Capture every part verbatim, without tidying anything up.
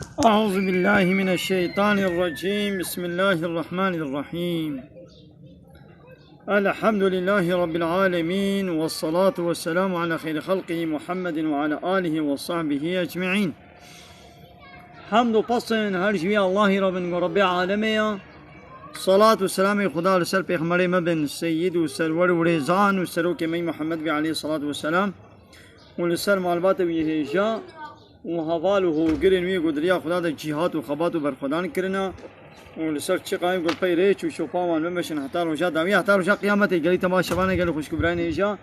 أعوذ بالله من الشيطان الرجيم. بسم الله الرحمن الرحيم. الحمد لله رب العالمين، والصلاة والسلام على خير خلقه محمد وعلى آله وصحبه أجمعين. Hemd û pesên her ji wî Allahî re bin ku Rebbê alemê ya. Salat û selamê Xuda li ser pêxemberê me bin, seyyid û serwer û rêzan û serokê me Muhammed bî aleyhissalatu vesselam. Û li ser malbatê wî hêja û heval û hogirên wî ku di riya Xuda de cîhat û xebat û berxwedan kirine û li ser çiqayên ku pey rêç û şopa wan bimeşin heta roja dawî, heta roja qiyametê. Gelî temaşevane, gelî xwişk û birayên hêja.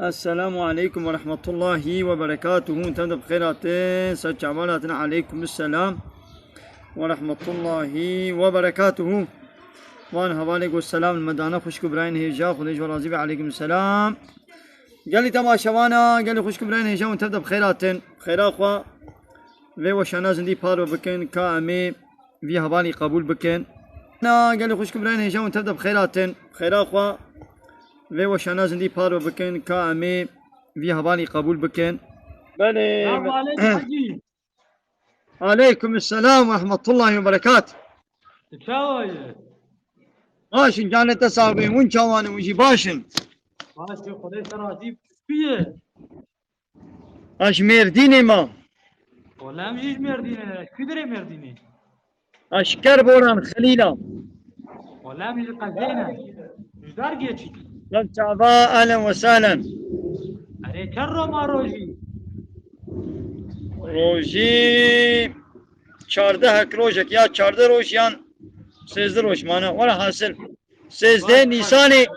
Esselamu aleykum ve rahmetullahi ve berekatuhu. Hûn tev de bi xêr hatin. Ser çavan hatin. Aleykum selam ve rahmetullahi ve berekatuhu. Van hevalê ku selam li me dane, xwişk û birayên hêja, Xwedê ji we razî be. Aleykum selam. Gelî temaşevana, gelî xwişk û birayên hêja, hûn tev de bi xêr hatin. Xêra xwe vê weşana zindî parve bikin, ka em ê vî hevalî qebûl bikin. Na, gelî xwişk û birayên hêja, hûn tev de bi xêr hatin. Xêra xwe vê weşana zindî parve bikin, ka em ê vî hevalî qebûl bikin. Belê. Selamu aleykum hacî. Aleykum selam ve rahmetullahi ve berekat. Tu çawa ye? Baş in, canê te sax bin. Hûn çawan in? Hûn jî baş in? Baş e, Xwedê te razî be. Tu çi ye? Ez ji Mêrdînê me. Wele em jî ji Mêrdînê ne. Kî dirê Mêrdînê? Ez ji Kerboran Xelîl a. Wele em jî li Qezê ne. Ji dar geçî. Gel çava, ehlen ve sehlen. Erê çend roma rojî? Rojî çardehek rojek ya çardeh roj yan sêzdeh roj mane. Wele hasil. Sêzdeh Nîsanê.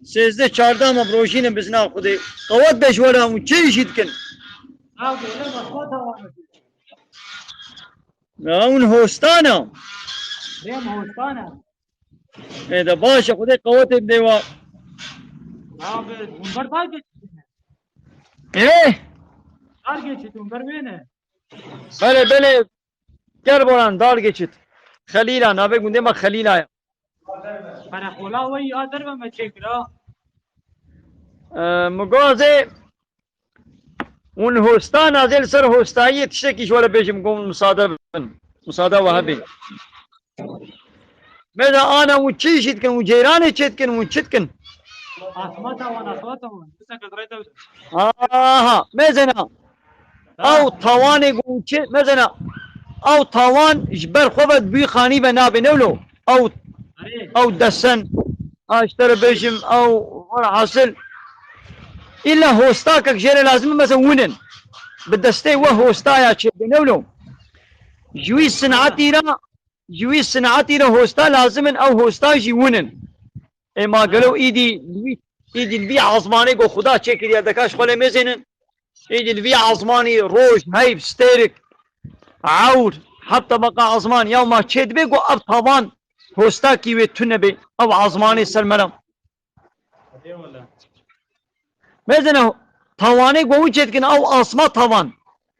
Sêzdeh çardeh me bi rojî ne bizna Xwedê. Qewet be ji we re hûn çi jî dikin? Ya hûn hostana. Rêm hostana. Ê de baş e, Xwedê qewetê bide wa. Abi, hûn ber dar geçit. Ê? Dar geçit, hûn ber wê ne. Belê, belê. Kerboran, dar geçit. Xelîla, navê gundê me Xelîla ye. Qereqola we ya derve me çêkira. Ee, Mugazê, hûn hosta nazê li ser hostayiyê tiştekî ji we re bêjim, ku musade bin. Musade we hebê. Meza ana û çi jî dikin û ceyranê çê dikin û çi dikin? Asma tawan, asma tawan. Aha, mezena. Ew tawanê ku çi, mezena, ew tawan ji ber xwe ve di bî xanî ve nabe, ne wilo? Ew, ew desen, ha, ji te re bêjim, ew, welhasil, îlla hostakek jê re lazim e, mesela winin. Bi destê we hostaya çêbe, ne wilo? Ji wî sinetî re, ji wî sinetî re hosta lazim in, ew hosta jî winin. Ê ma gelo îdî li wî, îdî li vî ezmanê ku Xuda çêkiriye deka ji xwe lê mêzênin. Îdî li vî ezmanî roj, heyv, stêrik, ewr, heta meqa ezman ya ma çê dibe ku ev tavan hostakî wê tune be, ev ezmanê ser me re. Mezene tawanê ku hûn çê dikin, ew asma tawan.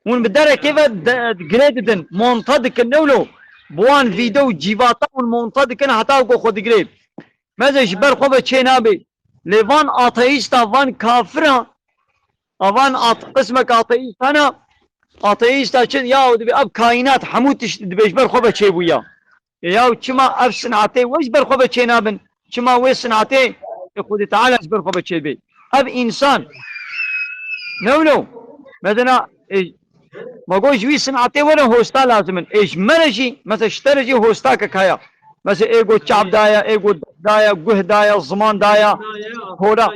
Hûn bi derekê ve de-, girê didin, monte dikin, ne wilo? Bi wan vîdeo û cîvata hûn monte dikin, heta ku xwe digirê. Meze ji ber xwe ve çê nabe. Lê van ateîsta, van kafira, a van at-, qismek ateîsta ne, ateîsta çi, ya dibê ev kaînat hemû tişt dibê ji ber xwe ve çêbûya. E ya çima ev sinetê we ji ber xwe ve çê nabin? Çima wê sinetê, e, Xwedê Teala ji ber xwe ve çê bê? Ev însan, ne wilo? Mezena, e, ma got ji wî sinetê we re hosta lazim in. Ê ji me re jî, mesela ji te re jî hostakek heye. Mesela ê got çav daye, ê got dest daye, guh daye, ziman daye, pora.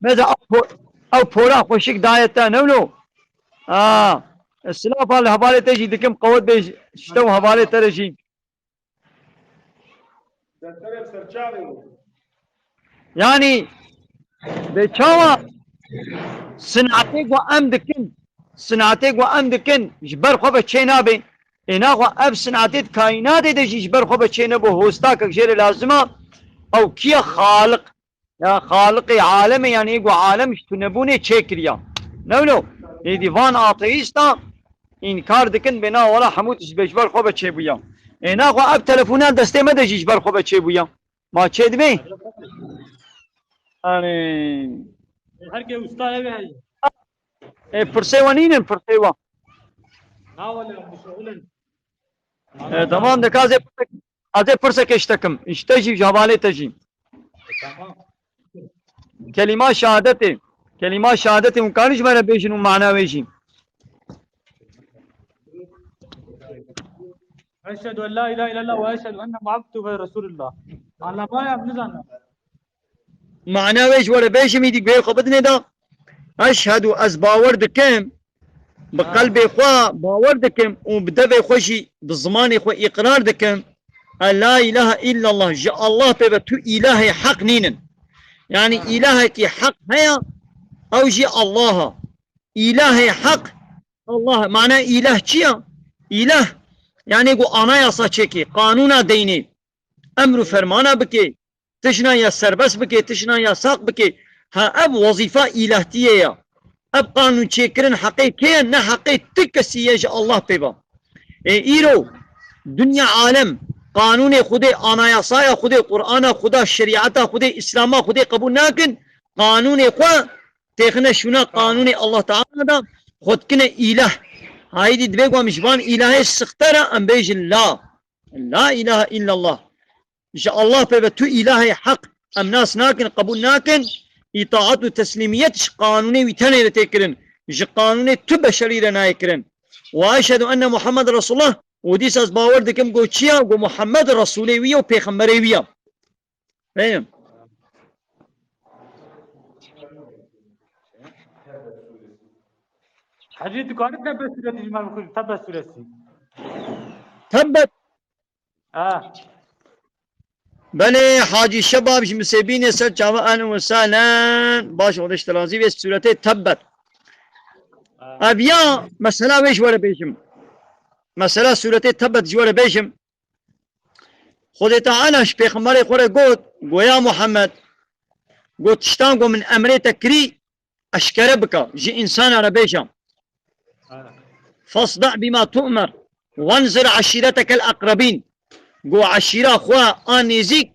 Mesela ew po-, ew pora xweşik daye te, ne wilo? Ha, silafa li hevalê te jî dikim, qewet bê ji te û hevalê te re jî. Yanî, bê çawa sinetê ku em dikin, sinetê ku em dikin, ji ber xwe ve çê nabe. Ê naxwe ev sinetê di kaînatê de jî ji ber xwe ve çê nebû, hostakek jê re lazim e. Ew kî ye? Xaliq. Ya Xaliqê alemê, yanî ê ku alem ji tunebûnê çêkiriya. Ne wilo? Êdî van ateîsta înkar dikin, bê na wela hemû tişt bê ji ber xwe ve çêbûya. Ê naxwe ev telefona destê me de jî ji ber xwe ve çêbûya. Ma çê dibe? Yanî. Her ke usta ev heye. Ê, pirsê we nînin, pirsê we. Na wele, em dişixulin. E, tamam de, ka ez ê pirsek, ez ê pirsek ji te kim. Ji te jî, ji hevalê te jî. E, tamam. Kelîma şehadetê. Kelîma şehadetê hûn karin ji me re bêjin û mana wê jî. Eşhedü en la ilahe illallah ve eşhedü enne Muhammeden Resulullah. Anlamaya nizanim. Mana wê ji we re bêjim, îdî guhê xwe bidinê de. Eşhedû, ez bawer dikim. Bi Ha. qelbê xwe bawer dikim û bi devê xwe jî, bi zimanê xwe îqrar dikim. E, la ilahe illallah, ji Allah pê ve tu îlahê heq nînin. Yani Ha. îlahekî heq heye, ew jî Allah e. Îlahê heq Allah e. Mana îlah çi ye? Îlah, yani ku anayasa çêkê, qanûna deynê, emr û fermana bikê, tişna ya serbest bikê, tişna yasaq bikê. Ha, ev wezîfa îlahtiyê ye. Ev qanûn çêkirin heqê kê ye? Ne heqê ti kesî ye ji Allah pê ve. Ê îro dinya alem qanûnê Xwedê, anayasaya Xwedê, Qur'ana Xweda, şerîeta Xwedê, Îslama Xwedê qebûl nakin. Qanûnê xwe têxine şûna qanûnê Allah Teala de, xwe dikine îlah. Haydî divê ku em ji van îlahê sixte re em bêjin la. La ilahe illallah. Ji Allah pê ve tu îlahê heq em nas nakin, qebûl nakin. Îtaat û teslîmiyet ji qanûnê wî tenê re tê kirin. Ji qanûnê tu beşerî re nayê kirin. Ve eşhedû enne Muhammed Resulullah. Û dîsa ez bawer dikim ku çi ya? Ku Muhammed Resulê wî ye û pêxemberê wî ye. Bênim. Hecî, tu karî Tebbet suretî ji me bixwînî? Tebbet suresi. Tebbet. Ha. Belê, Hacî Şebab ji Misêbînê ser çava, ehlen we sehlen. Baş ol, te razî bê, suretê Tebbet. Ha. Ev ya mesela wê ji we re bêjim. Mesela suretê Tebbet ji we re bêjim. Xwedê Teala ji pêxemberê xwe re got, got, ya Muhammed, got, tiştan ku min emrê te kirî, eşkere bike, ji însana re bêje. Fasda' bima tu'mer, wenzir eşîretekel ekrebîn. Got, eşîra xwe a nêzîk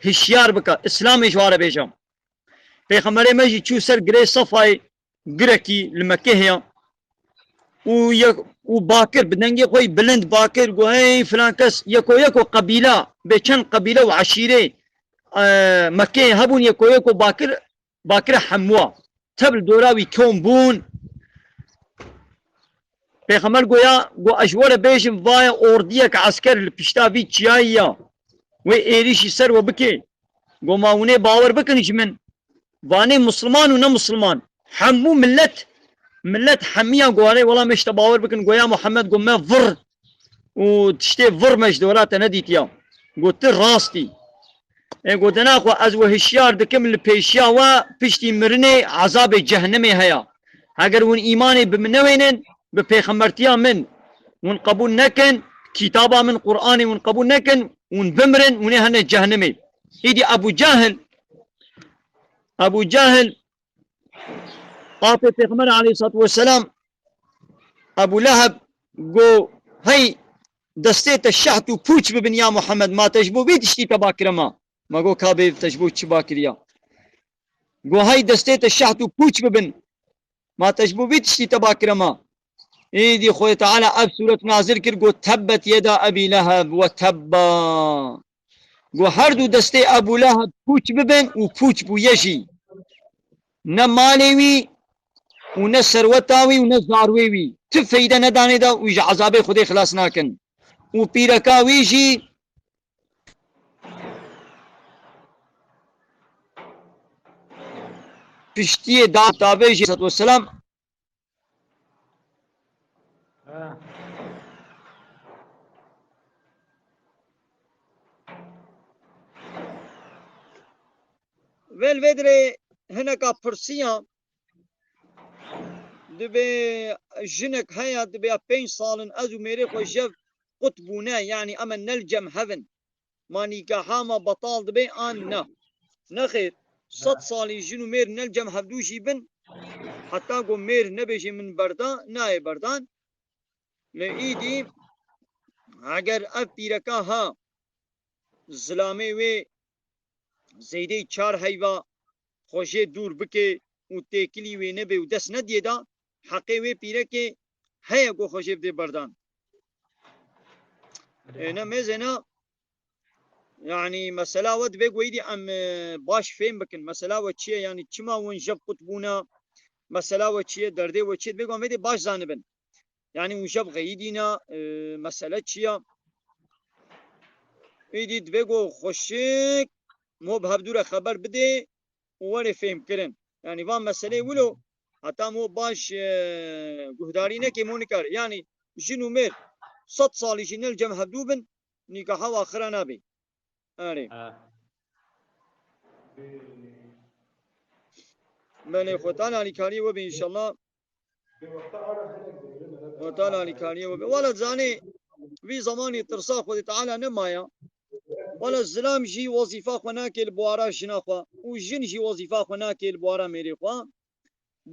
hişyar bike. Îslamê ji wa re bêje. Pêxemberê me jî çû ser girê Sefayê, girekî li Mekkê heye. Û yek, û bakir, bi dengê xwe yî bilind bakir, got, hey filan kes, yeko yeko qebîla, bê çend qebîle û eşîrê, e, Mekkê hebûn, yeko yeko bakir, bakire hemûa. Tev li dora wî kom bûn. Pêxember goya, got, ez ji we re bêjim, vaye ordiyek esker li pişta vî çiyayî ya. Wê êrîşî ser we bike. Got, ma hûn ê bawer bikin ji min? Vanê Musliman û ne Musliman. Hemû millet, millet hemiya got, erê wela me ji te bawer bikin. Got, ya Muhammed, got, me vir û tiştê vir me ji dora te nedîtiya. Got, tu rast î. Ê, got, dena xwe ez we hişyar dikim, li pêşiya we piştî mirinê ezabê cehennemê heye. Heger hûn îmanê bi min newênin, bi pêxembertiya min hûn qebûl nekin, kitaba min Qur'anê hûn qebûl nekin, hûn bimirin, hûn ê hene cehennemê. Îdî Ebu Cehil, Ebu Cehil, apê Pêxember aleyhissalatu vesselam, Ebu Leheb, got, hey, destê te şeht û pûç bibin ya Muhammed, ma te ji bo vê tiştî teba kire ma. Ma got, ka bê, te ji bo çi ba kiriya? Got, hey, destê te şeht û pûç bibin, ma te ji bo vê tiştî teba kire ma. Îdî Xwedê Teala ev sûret nazil kir, got, tebbet yeda Ebî Leheb we tebba. Got, her du destê Ebû Leheb pûç bibin û pûç bûye jî. Ne malê wî û ne serweta wî û ne zarwê wî ti feyde nedanê de û ji ezabê Xwedê xilas nakin. Û pîreka wî jî piştiyê da tavê jî selam. Ha. Vel vedrê hineka pirsiya, dibê jinek heye, dibê ya pênc sal in ez û mêrê xwe jev qut bûne, yanî em ê nel cem hev in. Ma nîkaha me betal dibe an ne? Nexêr, sed salî jin û mêr nel cem hevdû jî bin, heta ku mêr nebêje min berda, nayê berdan. Lê îdî eger ev pîreka ha zilamê wê zêdeyî çar heyva xwe jê dûr bike û têkilî wê nebe û dest nediyê de, heqê wê pîrekê heye ku xwe jê bidê berdan. Ê, ne mêzêna, yanî mesela we divê ku êdî em, e, baş fêm bikin. Mesela we çi ye? Yanî çima hûn jev qut bûna? Mesela we çi ye? Derdê we çi ye? Divê ku em êdî baş zanibin. Yanî hûn jev xeyîdîna, e, mesele çi ya? Êdî divê ku xweşik mo bi hevdû re xeber bidê û were fêhmkirin. Yanî van meseleyê wilo heta mo baş, e, guhdarî neke mo nikare. Yanî jin û mêr sed salî jî ne li cem hevdû bin, nîkaha wan xira nabe. Erê. Ha. Belê, Xwedê Teala alîkariyê we be înşallah. Xwedê Teala alîkariyê we be. Wela zanê vî zemanî tirsa Xwedê Teala nemaya. Wela zilam jî wezîfa xwe nake li buwara jina xwe û jin jî wezîfa xwe nake li buwara mêrê xwe.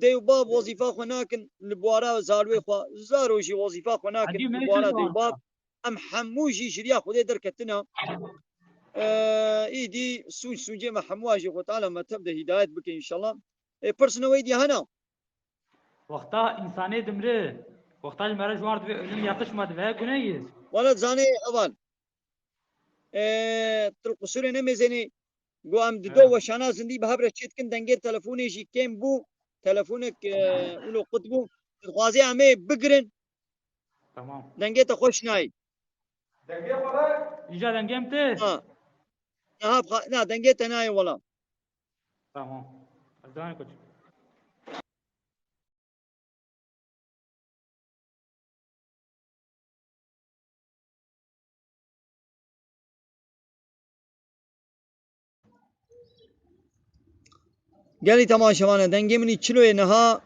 Dê û bav wezîfa xwe nakin li buwara zarwê xwe, zaro jî wezîfa xwe nakin Edî li me buwara çi dê û bav. Em hemû jî ji riya Xwedê derketina. Ee, îdî sûc sûcê me hemû a jî Xwedê Teala me tev de hîdayet bike înşallah. Ê, pirsine wê dî hene? Wexta însanê dimre, wexta ji me re ji wan re divê ölüm yakışmadı ve güneyî. Wala zanê heval. Ee, tu li qusûrê nemêzênî. Got em dido He. weşana zindî bi hev re çê dikin, dengê telefonê jî kêm bû. Telefonek, e, wilo qut bû. Dixwazê em ê bigirin. Tamam. Dengê te xweş nayê. Dengê xwe ver. Îja dengê min tê? Ha. Niha bxa-, na, dengê te nayê wela. Tamam. Ez devam koç. Gelî temaşevane, dengê min î çilo ye niha.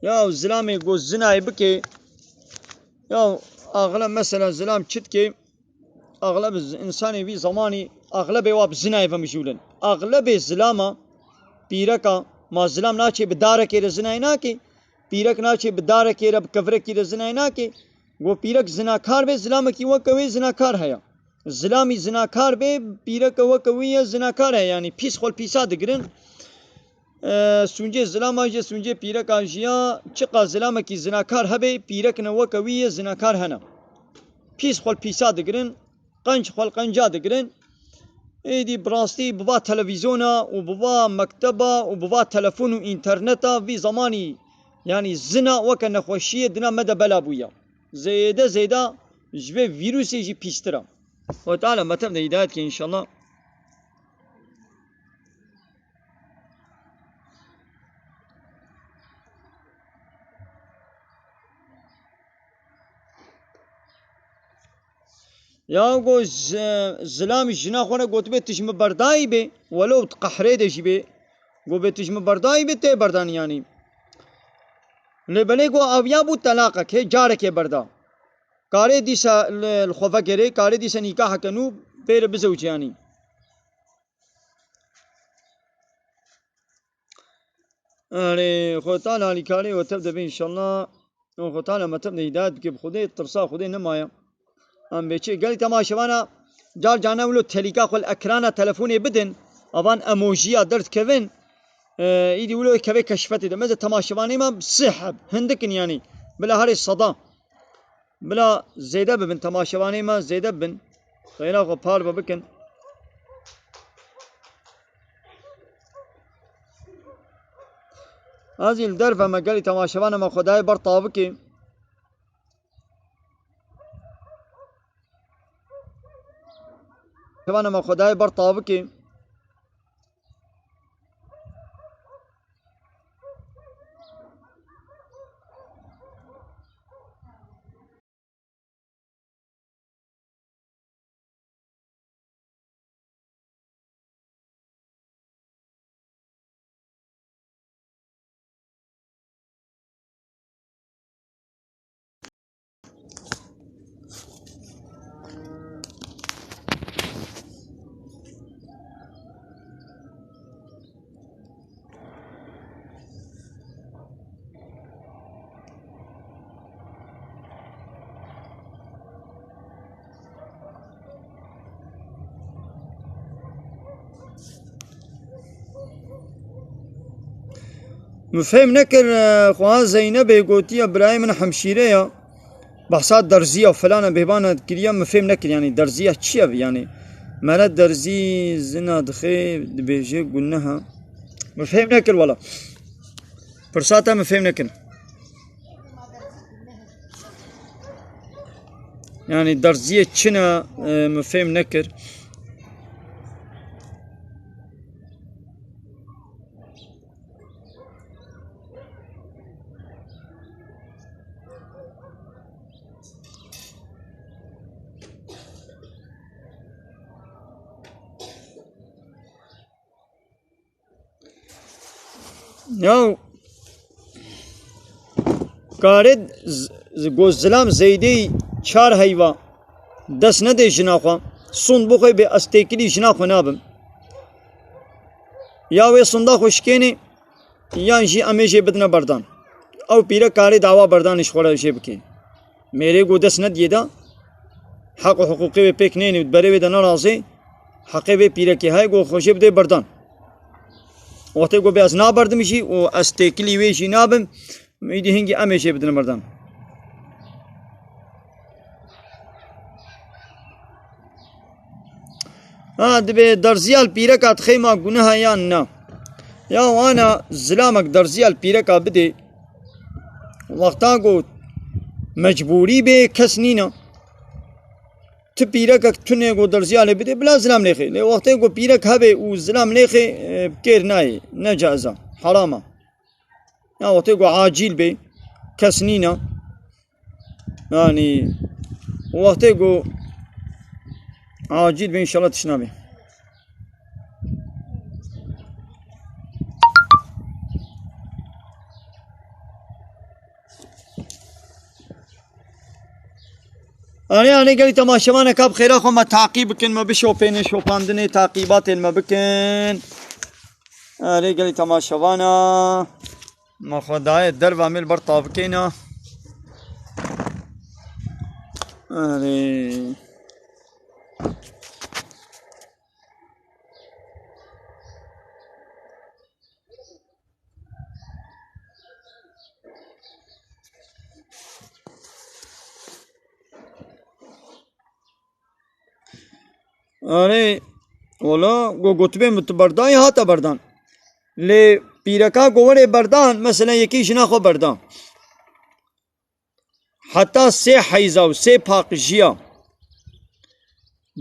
Ya zilamê ku zinayê bike. Ya axleb mesela zilam çi dike? Axleb z-, însanê vî zemanî axlebê wa bi zinayê ve mijûl in. Axlebê zilama pîreka, ma zilam naçê bi darekê re zinayê nake. Pîrek naçê bi darekê re, bi kevirekî re zinayê nake. Go pîrek zinakar be, zilamekî weke wê zinakar heye. Zilamî zinakar be, pîreke weke wî ye zinakar heye. Yanî pîs xwe li pîsa digirin. E, sûncê zilama jî, sûncê pîreka jî ya, çiqa zilamekî zinakar hebe, pîrekine weke wî ye zinakar hene. Pîs xwe li pîsa digirin, qenc xwe li qenca digirin. Êdî bi rastî bi va televîzyona û bi va mekteba û bi va telefon û înterneta vî zemanî, yanî zina weke nexweşiyê dina me de bela bûye. Zêde zêde ji vê vîrusê jî pîstir e. Xwedê Teala me tev de hîdayet ke înşallah. Ya go z-, zilam jina xwe re gotibe tu ji min berdayî bê, welo di qehrê de jî bê. Go bê tu ji min berdayî bê tê berdanî yanî. Lê belê go aviya bû telaqek, hê carekê berda. Karê dîsa li, li xwe vegerê, karê dîsa nîkaheke nû bêre bizewicê yanî. Erê, Xwedê Teala alîkarê we tev de be înşallah. Û Xwedê Teala me tev de hîdayet bike, bi Xwedê tirsa Xwedê nemaye. Em bê çi? Gelî temaşevana car carna wilo telîka xwe li ekrana telefonê bidin. Avan emojiya derdikevin. Ee, îdî wilo kevê keşfetê de. Meze temaşevanê me sih heb, hindik in yanî. Bila herê seda. Bila zêde bibin, temaşevanê me zêde bibin. Xeyra xwe parve bikin. Ez ê li derve me gelî temaşevana me xwe dayê ber tavikê. Temaşevana me xwe dayê ber tavikê. Min fêm nekir, e, xweha Zeynebê gotiye birayê min hemşîre ya. Behsa derziya filana bêbana kiriye, min fêm nekir, yanî derziya çi ye, yanî mere derzî zina dixê dibêje guneha. Min fêm nekir wela. Pirsa te min fêm nekir. Yanî derziyê çi ne, e, min fêm nekir. Ya karê z-, z-, go zilam zeydê çar heyva dest nede jina xwe, sund bixwe bê ez têkilî jina xwe nabim. Ya wê sunda xwe şikênê, yan jî em ê jê bidine berdan. Ew pîrek karê dawa berdanê ji xwe re jê bike. Mêrê ku dest nediyê de, heq û hiqûqê wê pêk neyên û di berê wê de nerazê, heqê vê pîrekê heye ku xwe jê bidê berdan. Wextê ku bê ez naberdim jî û ez têkilî wê jî nabim, îdî hingî em ê jê bidin berdan. Ha, dibê derziya li pîreka dixê ma guneha yan na? Ya wana zilamek derziya li pîreka bidê, wexta ku mecbûrî bê kes nîna. Ti pîrekek tunê ku derziya lê bidê, bila zilam lêxê. Lê wextê ku pîrek hebê û zilam lêxê, e, bi kêr nayê, ne caiz e, heram e. Ya wextê ku acîl bê, kes nîna. Yanî wextê ku acîl bê, înşallah tişt nabê. Erê, erê, gelî temaşevaneka bi xêra xwe me taqî bikin, me bişopênin, şopandinê taqîbatên me bikin. Erê, gelî temaşevana me xwe dayê derva mêl ber tabikêna. Erê. Erê, wala, go gotibê min tu berdayî, hate berdan. Lê pîreka go werê berdan, mesela yekî jina xwe berdan. Heta sê heyza û sê paqijiya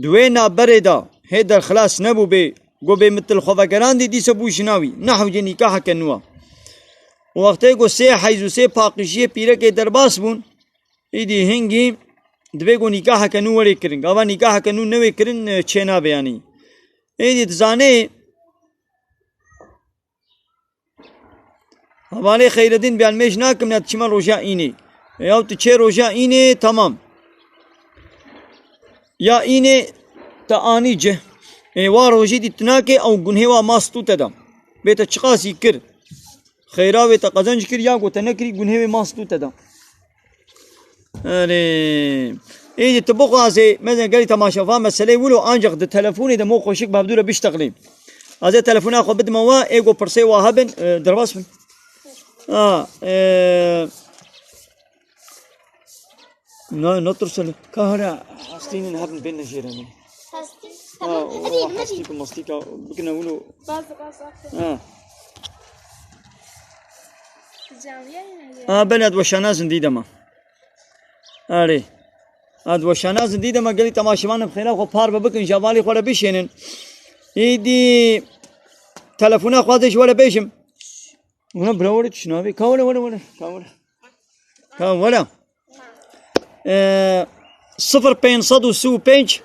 di wê navberê de hê derxilas nebûbê, go bê mitil xwe vegerandî, dîsa bû jina wî. Nehewcê nîkaheke nû e. Wextê ku sê heyz û sê paqijiyê pîrekê derbas bûn, îdî hingî divê ku nîkaheke nû werê kirin. Gava nîkaheke nû newê kirin, e, çênabe yanî. Êdî dizanê, hevalê Xeyredîn, bî, ez mêj nakim, ya tu çima roja înê. Ya tu çê roja înê, temam. Ya înê te anî cih. Ê, wa rojî dî tu nakê, ew gunhê wa ma stû te da. Bê te çiqasî kir. Xeyra wê te qezenc kir, ya ku te nekirî, gunhê wê ma stû te da. Erê. Êdî tu bixwazê, mesela gelî temaşevan meseleyê wilo, ancak di telefonê de mo xweşik bi hevdû re biştexilê. Ez ê telefona xwe bidime we, ê ku pirsê we hebin, e, derbas bin. Ha, e, na, natirse li. Ka here hestînin hebin bên jêre min. Hestî? Ha, tamam. O, hestîk û mastîka bikine wilo. Bazı, bazı. Ha. Canlı yayın ediyor. Ha, ben ez weşana zindî dema. Erê. Ez weşana zindî dema, gelî temaşevan bi xêra xwe parve bikin, ji hevalê xwe re bişênin. Êdî telefona xwe ez ê ji we re bêjim. Hûn bira were tu şinavê. Ka were, were, were. Ka were. Ka were. Ee, sifir pênc sed û sî û pênc,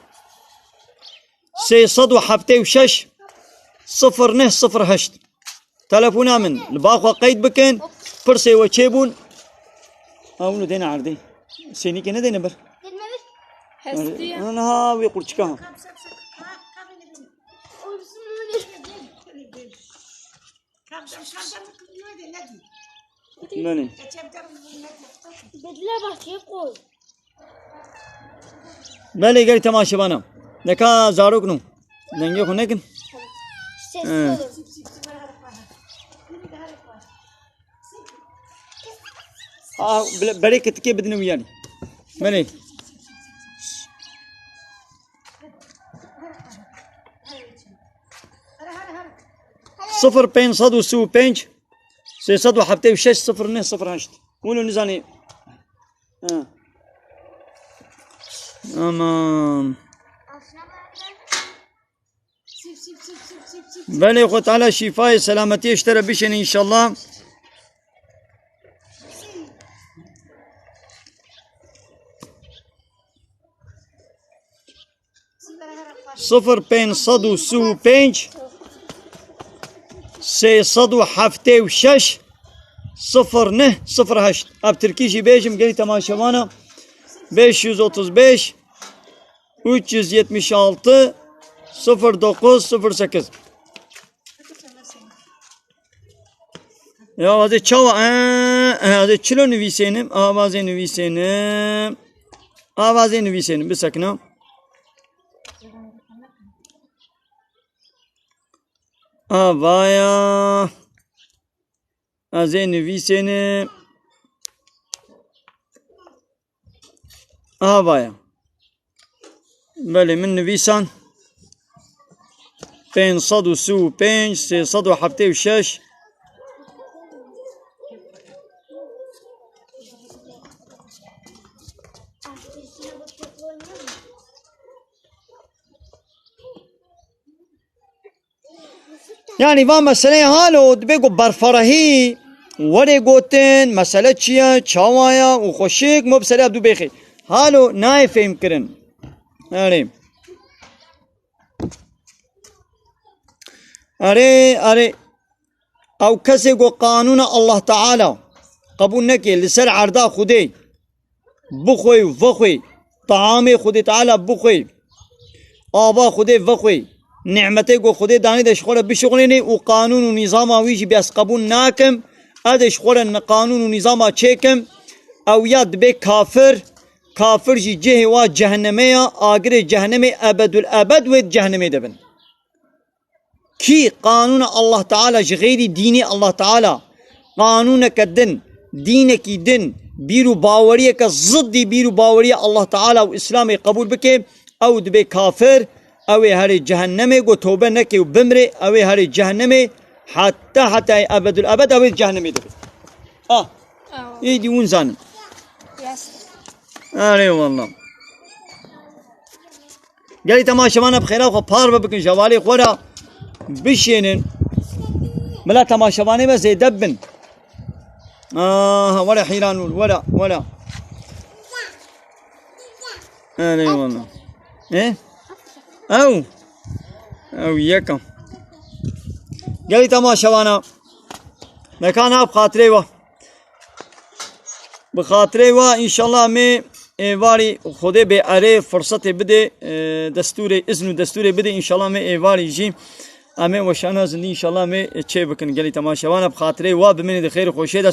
sê sed û heftê û şeş, sifir neh sifir heşt. Telefona min li ba xwe qeyd bikin. Pirsê we çêbûn. Ha, wilo dêne erdê. Sênîkê nedêne ber. Hestî ya. Niha wê qurçika ha. Belê. Bedle bak, koy. Belê, gelî temaşevana. Neka zarok nû. Dengê xwe nekin. Sessiz He. olun. A, bile-, berê ketikê bidin wî yanî. Belê. Sifir pênc sed û sî û pênc, sê sed û heftê û şeş, sifir neh, sifir heşt. Wilo nizanî. Ha. Aman. Belê, Xwe Teala şîfayê selametiyê ji te re bişêne înşallah. Sifir pênc sed û sî û pênc, sê sed û heftê û şeş, sifir neh, sifir heşt. Ev tirkî jî bêjim, gelî temaşevana. Beş yüz otuz beş, üç yüz yetmiş altı, sıfır dokuz, sıfır sekiz. Ya, ez ê çawa, e, e, ez ê çilo nivîsênim? Avazê nivîsênim. Avazê nivîsênim, bisekina. Avaya. Ez ê nivîsênim. Avaya. Belê, min nivîsan. Pênc sed û sî û pênc, sê sed û heftê û şeş. Yanî va meseleyê halo dibe ku berferehî were gotin, mesele çi ye, çawa ye û xweşik mo bi serê ev du bêxê. Halo nayê fêhm kirin. Erê. Erê, erê. Ew kesê ku qanûna Allah Teala qebûl neke li ser erda Xwedê, bixwe û vexwe, taamê Xwedê Teala bixwe, ava Xwedê vexwe, nîmetê ku Xwedê danî de ji xwe re bişuxulînê û qanûn û nîzama wî jî bê ez qebûl nakim, ez ê ji xwe re ni-, qanûn û nîzama çêkim, ew ya dibe kafir, kafir jî cihê wa cehennemê ya, agirê cehennemê ebedul ebed wê di cehennemê de bin. Kî qanûna Allah Teala ji xeyrî dînê Allah Teala, qanûneke din, dînekî din, bîr û baweriyeke ziddî bîr û baweriya Allah Teala û Îslamê qebûl bike, ew dibe kafir, ew ê herê cehennemê, ku tewbe neke û bimre, ew ê herê cehennemê, heta hetayê ebedul ebed ew ê cehennemê dibe. Ah, Aw. Êdî hûn zanin. Yes. Erê wallah. Gelî temaşevana bi xêra xwe parve bikin, ji hevalê xwe re bişênin. Bila temaşevanê me zêde bibin. Aha, were Hîranûr, were, were. Erê wallah. Ê? Ew. Ew yeka. Gelî temaşevana. Mekana bi xatirê we. Bi xatirê we, înşallah, em ê êvarî Xwedê bê erê firsetê bide, e, destûrê, izn û destûrê bide, înşallah, em ê êvarî jî em ê weşana zindî, înşallah, em ê çê bikin. Gelî temaşevana bi xatirê we bimînî di xêr û xweşiyê de.